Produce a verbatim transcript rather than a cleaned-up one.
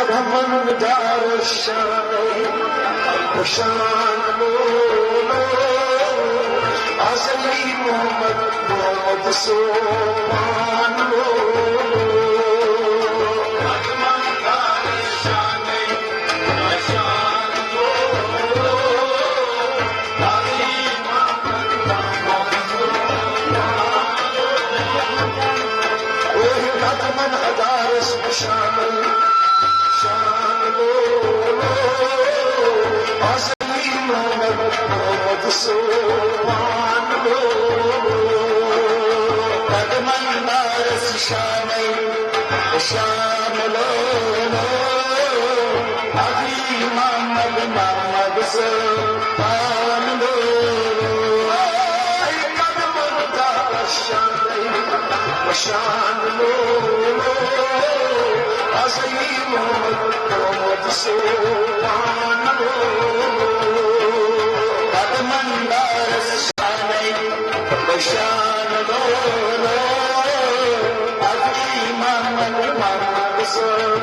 کمن دار شان، شان لولو، از علی محمد محمد سوبان لولو۔ اوہ، قدمن ادارس شان، شان لولو، از علی محمد محمد سوبان لولو۔ قدمن ادارس شان، شان لولو، علی محمد محمد سوبان لولو۔ اے قدمن ادارس شان، شان لولو، از علی محمد محمد سوبان لولو۔ قدمن ادارس شان، شان لولو، از علی محمد محمد سوبان